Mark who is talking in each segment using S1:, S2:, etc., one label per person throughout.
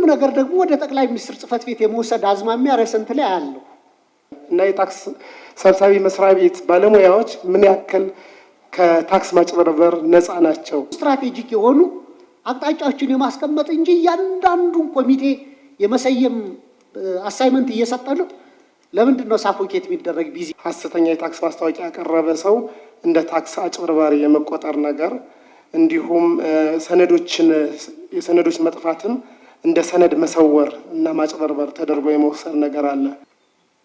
S1: ነገር ደግሞ ወደ ጠቅላይ ሚኒስትር ጽህፈት ቤት የመውሰድ አዝማሚያ recently አያለሁ።
S2: እና የታክስ ሰብሳቢ መስሪያ ቤት ባለሙያዎች ምን ያክል ከታክስ ማጭበርበር ነፃ ናቸው?
S1: Strategic የሆኑ አቅጣጫዎችን የማስቀመጥ እንጂ እያንዳንዱን ኮሚቴ የመሰየም assignment እየሰጠ ነው። ለምንድን ነው suffocate የሚደረግ busy?
S2: ሐሰተኛ የታክስ ማስታወቂያ ያቀረበ ሰው እንደ ታክስ አጭበርባሪ የመቆጠር ነገር፣ እንዲሁም ሰነዶችን የሰነዶች መጥፋትም እንደ ሰነድ መሰወር እና ማጭበርበር ተደርጎ የመውሰድ ነገር አለ።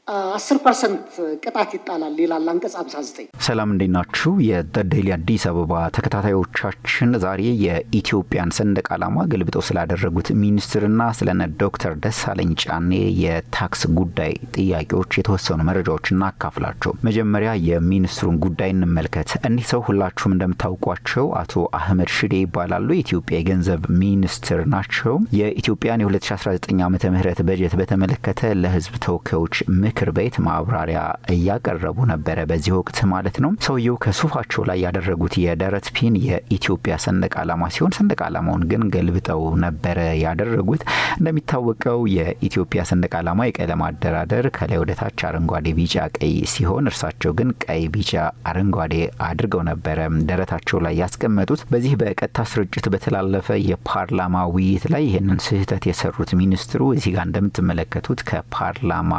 S1: 10% ቅጣት ይጣላል ይላል አንቀጽ 59።
S3: ሰላም፣ እንዴት ናችሁ? የ The Daily አዲስ አበባ ተከታታዮቻችን፣ ዛሬ የኢትዮጵያን ሰንደቅ ዓላማ ገልብጠው ስላደረጉት ሚኒስትርና ስለነ ዶክተር ደሳለኝ ጫኔ የታክስ ጉዳይ ጥያቄዎች የተወሰኑ መረጃዎች እናካፍላችሁ። መጀመሪያ የሚኒስትሩን ጉዳይ እንመልከት። እኒህ ሰው ሁላችሁም እንደምታውቋቸው አቶ አህመድ ሽዴ ይባላሉ። የኢትዮጵያ የገንዘብ ሚኒስትር ናቸው። የኢትዮጵያን የ2019 ዓመተ ምህረት በጀት በተመለከተ ለሕዝብ ተወካዮች ምክር ቤት ማብራሪያ እያቀረቡ ነበረ። በዚህ ወቅት ማለት ነው። ሰውየው ከሱፋቸው ላይ ያደረጉት የደረት pin የኢትዮጵያ ሰንደቅ ዓላማ ሲሆን ሰንደቅ ዓላማውን ግን ገልብጠው ነበረ ያደረጉት። እንደሚታወቀው የኢትዮጵያ ሰንደቅ ዓላማ የቀለም አደራደር ከላይ ወደ ታች አረንጓዴ፣ ቢጫ፣ ቀይ ሲሆን እርሳቸው ግን ቀይ፣ ቢጫ፣ አረንጓዴ አድርገው ነበረ ደረታቸው ላይ ያስቀመጡት። በዚህ በቀጥታ ስርጭት በተላለፈ የፓርላማ ውይይት ላይ ይህንን ስህተት የሰሩት ሚኒስትሩ እዚህ ጋር እንደምትመለከቱት ከፓርላማ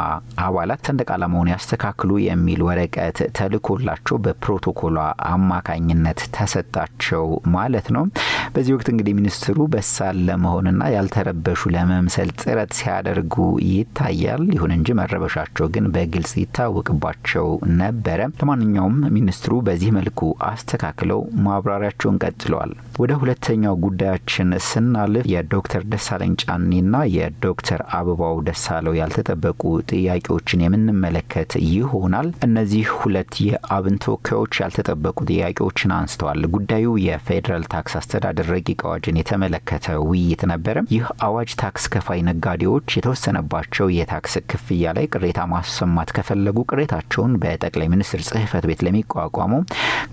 S3: አባላት ሰንደቅ ዓላማውን ያስተካክሉ የሚል ወረቀት ተልኮላቸው በፕሮቶኮሏ አማካኝነት ተሰጣቸው ማለት ነው። በዚህ ወቅት እንግዲህ ሚኒስትሩ በሳል ለመሆንና ያልተረበሹ ለመምሰል ጥረት ሲያደርጉ ይታያል። ይሁን እንጂ መረበሻቸው ግን በግልጽ ይታወቅባቸው ነበረ። ለማንኛውም ሚኒስትሩ በዚህ መልኩ አስተካክለው ማብራሪያቸውን ቀጥለዋል። ወደ ሁለተኛው ጉዳያችን ስናልፍ የዶክተር ደሳለኝ ጫኔና የዶክተር አበባው ደሳለው ያልተጠበቁ ጥያቄዎችን የምንመለከት ይሆናል። እነዚህ ሁለት የአብን ተወካዮች ያልተጠበቁ ጥያቄዎችን አንስተዋል። ጉዳዩ የፌዴራል ታክስ አስተዳደር ረቂቅ አዋጅን የተመለከተ ውይይት ነበረ። ይህ አዋጅ ታክስ ከፋይ ነጋዴዎች የተወሰነባቸው የታክስ ክፍያ ላይ ቅሬታ ማሰማት ከፈለጉ ቅሬታቸውን በጠቅላይ ሚኒስትር ጽህፈት ቤት ለሚቋቋመው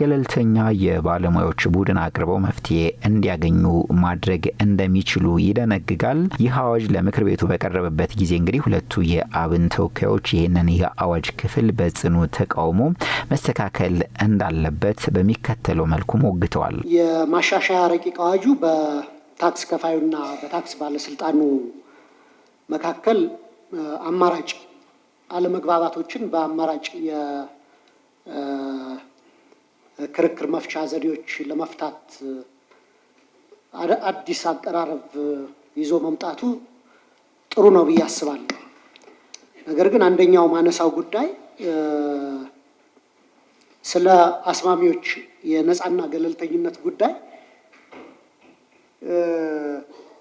S3: ገለልተኛ የባለሙያዎች ቡድን አቅርበው መፍትሄ እንዲያገኙ ማድረግ እንደሚችሉ ይደነግጋል። ይህ አዋጅ ለምክር ቤቱ በቀረበበት ጊዜ እንግዲህ ሁለቱ የአብን ተወካዮች ይህንን የአዋጅ ክፍል በጽኑ ተቃውሞ መስተካከል እንዳለበት በሚከተለው መልኩ ሞግተዋል።
S1: የማሻሻያ ረቂቅ አዋጁ በታክስ ከፋዩና በታክስ ባለስልጣኑ መካከል አማራጭ አለመግባባቶችን በአማራጭ የክርክር መፍቻ ዘዴዎች ለመፍታት አዲስ አቀራረብ ይዞ መምጣቱ ጥሩ ነው ብዬ አስባለሁ። ነገር ግን አንደኛው ማነሳው ጉዳይ ስለ አስማሚዎች የነፃና ገለልተኝነት ጉዳይ፣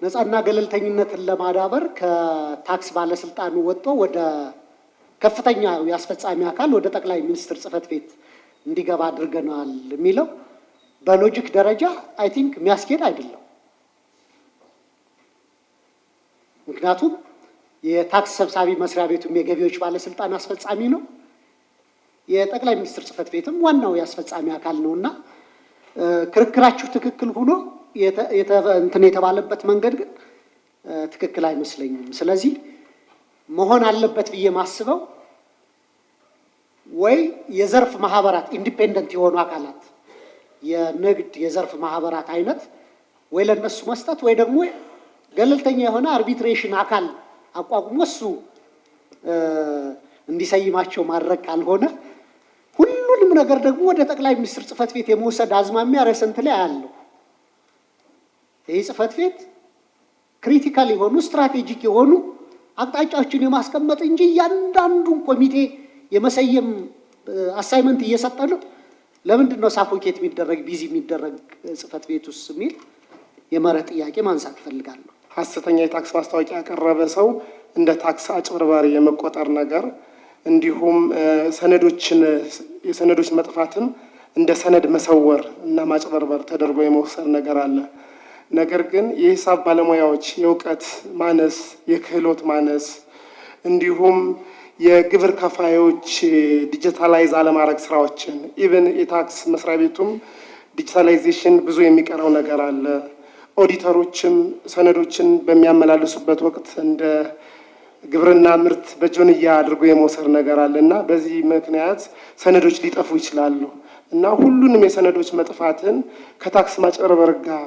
S1: ነፃና ገለልተኝነትን ለማዳበር ከታክስ ባለስልጣኑ ወጥቶ ወደ ከፍተኛ የአስፈጻሚ አካል ወደ ጠቅላይ ሚኒስትር ጽህፈት ቤት እንዲገባ አድርገናል የሚለው በ logic ደረጃ I think የሚያስኬድ አይደለም። ምክንያቱም የታክስ ሰብሳቢ መስሪያ ቤቱም የገቢዎች ባለስልጣን አስፈጻሚ ነው። የጠቅላይ ሚኒስትር ጽህፈት ቤትም ዋናው የአስፈጻሚ አካል ነው እና ክርክራችሁ ትክክል ሆኖ እንትን የተባለበት መንገድ ግን ትክክል አይመስለኝም። ስለዚህ መሆን አለበት ብዬ ማስበው ወይ የዘርፍ ማህበራት፣ independent የሆኑ አካላት፣ የንግድ የዘርፍ ማህበራት አይነት ወይ ለነሱ መስጠት ወይ ደግሞ ገለልተኛ የሆነ arbitration አካል አቋቁሞ እሱ እንዲሰይማቸው ማድረግ ካልሆነ ሁሉንም ነገር ደግሞ ወደ ጠቅላይ ሚኒስትር ጽህፈት ቤት የመውሰድ አዝማሚያ recently አያለሁ። ይህ ጽህፈት ቤት critical የሆኑ strategic የሆኑ አቅጣጫዎችን የማስቀመጥ እንጂ እያንዳንዱን ኮሚቴ የመሰየም assignment እየሰጠ ነው። ለምንድን ነው suffocate የሚደረግ፣ busy የሚደረግ ጽህፈት ቤት ውስጥ የሚል የመርህ ጥያቄ ማንሳት እፈልጋለሁ።
S2: ሐሰተኛ የታክስ ማስታወቂያ ያቀረበ ሰው እንደ ታክስ አጭበርባሪ የመቆጠር ነገር፣ እንዲሁም ሰነዶችን የሰነዶች መጥፋትም እንደ ሰነድ መሰወር እና ማጭበርበር ተደርጎ የመውሰድ ነገር አለ። ነገር ግን የሂሳብ ባለሙያዎች የእውቀት ማነስ፣ የክህሎት ማነስ፣ እንዲሁም የግብር ከፋዮች digitalize አለማድረግ ስራዎችን፣ even የታክስ መስሪያ ቤቱም digitalization ብዙ የሚቀረው ነገር አለ። ኦዲተሮችም ሰነዶችን በሚያመላልሱበት ወቅት እንደ ግብርና ምርት በጆንያ አድርጎ የመውሰድ ነገር አለ እና በዚህ ምክንያት ሰነዶች ሊጠፉ ይችላሉ እና ሁሉንም የሰነዶች መጥፋትን ከታክስ ማጭበርበር ጋር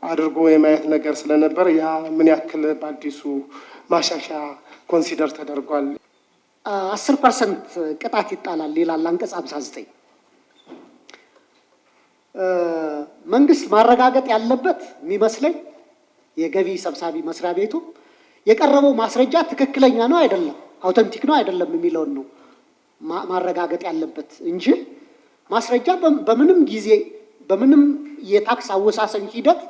S2: አድርጎ የማየት ነገር ስለነበር ያ ምን ያክል በአዲሱ ማሻሻያ consider ተደርጓል?
S1: 10% ቅጣት ይጣላል ይላል አንቀጽ 59። መንግስት ማረጋገጥ ያለበት የሚመስለኝ የገቢ ሰብሳቢ መስሪያ ቤቱ የቀረበው ማስረጃ ትክክለኛ ነው አይደለም፣ authentic ነው አይደለም የሚለውን ነው ማረጋገጥ ያለበት እንጂ ማስረጃ በምንም ጊዜ በምንም የታክስ አወሳሰን ሂደት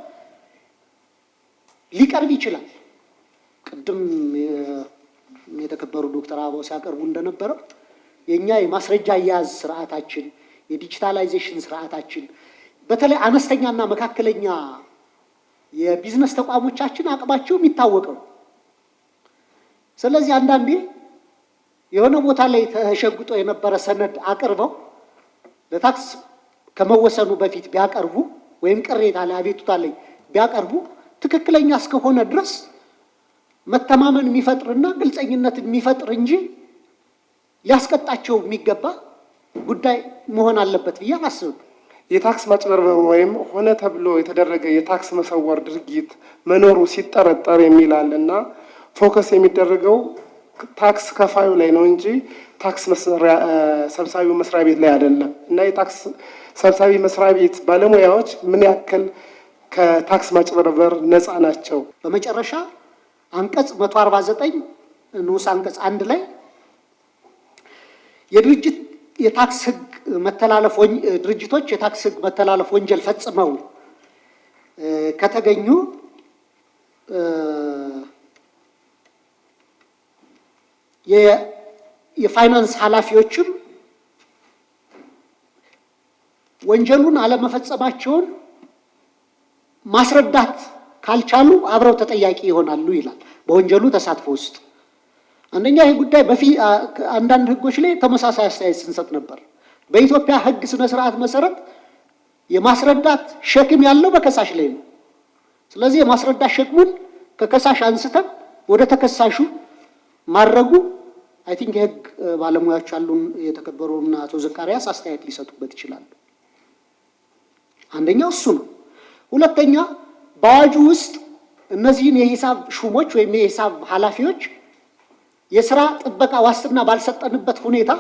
S1: ሊቀርብ ይችላል። ቅድም የተከበሩ ዶክተር አበባው ሲያቀርቡ እንደነበረው የእኛ የማስረጃ አያያዝ ስርዓታችን፣ የ digitalization ስርዓታችን በተለይ አነስተኛና መካከለኛ የቢዝነስ ተቋሞቻችን አቅማቸው የሚታወቀው። ስለዚህ አንዳንዴ የሆነ ቦታ ላይ ተሸጉጦ የነበረ ሰነድ አቅርበው ለታክስ ከመወሰኑ በፊት ቢያቀርቡ ወይም ቅሬታ ላይ አቤቱታ ላይ ቢያቀርቡ ትክክለኛ እስከሆነ ድረስ መተማመን የሚፈጥርና ግልጸኝነት የሚፈጥር እንጂ ሊያስቀጣቸው የሚገባ ጉዳይ መሆን አለበት ብዬ አላስብም።
S2: የታክስ ማጭበርበር ወይም ሆነ ተብሎ የተደረገ የታክስ መሰወር ድርጊት መኖሩ ሲጠረጠር የሚል አለ እና focus የሚደረገው ታክስ ከፋዩ ላይ ነው እንጂ ታክስ ሰብሳቢው መስሪያ ቤት ላይ አይደለም። እና የታክስ ሰብሳቢ መስሪያ ቤት ባለሙያዎች ምን ያክል ከታክስ ማጭበርበር ነፃ ናቸው?
S1: በመጨረሻ አንቀጽ 149 ንዑስ አንቀጽ 1 ላይ የድርጅት የታክስ ሕግ መተላለፍ ድርጅቶች የታክስ ሕግ መተላለፍ ወንጀል ፈጽመው ከተገኙ የፋይናንስ ኃላፊዎችም ወንጀሉን አለመፈጸማቸውን ማስረዳት ካልቻሉ አብረው ተጠያቂ ይሆናሉ ይላል። በወንጀሉ ተሳትፎ ውስጥ አንደኛ ይህ ጉዳይ አንዳንድ ሕጎች ላይ ተመሳሳይ አስተያየት ስንሰጥ ነበር። በኢትዮጵያ ሕግ ስነ ስርዓት መሰረት የማስረዳት ሸክም ያለው በከሳሽ ላይ ነው። ስለዚህ የማስረዳት ሸክሙን ከከሳሽ አንስተን ወደ ተከሳሹ ማድረጉ I think የህግ ባለሙያዎች ያሉን የተከበሩና አቶ ዘካሪያስ አስተያየት ሊሰጡበት ይችላሉ። አንደኛው እሱ ነው። ሁለተኛ በአዋጁ ውስጥ እነዚህን የሂሳብ ሹሞች ወይም የሂሳብ ኃላፊዎች የስራ ጥበቃ ዋስትና ባልሰጠንበት ሁኔታ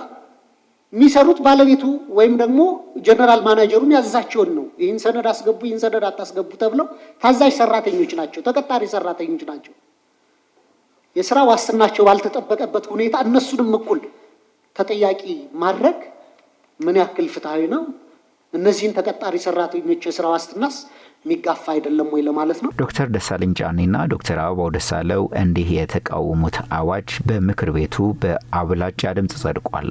S1: የሚሰሩት ባለቤቱ ወይም ደግሞ general manager ኡን ያዘዛቸውን ነው። ይህን ሰነድ አስገቡ፣ ይህን ሰነድ አታስገቡ ተብለው ታዛዥ ሰራተኞች ናቸው፣ ተቀጣሪ ሰራተኞች ናቸው። የስራ ዋስትናቸው ባልተጠበቀበት ሁኔታ እነሱንም እኩል ተጠያቂ ማድረግ ምን ያክል ፍትሐዊ ነው? እነዚህን ተቀጣሪ ሰራተኞች የስራ ዋስትናስ የሚጋፋ አይደለም ወይ ለማለት ነው።
S3: ዶክተር ደሳለኝ ጫኔና ዶክተር አበባው ደሳለው እንዲህ የተቃወሙት አዋጅ በምክር ቤቱ በአብላጫ ድምፅ ጸድቋል።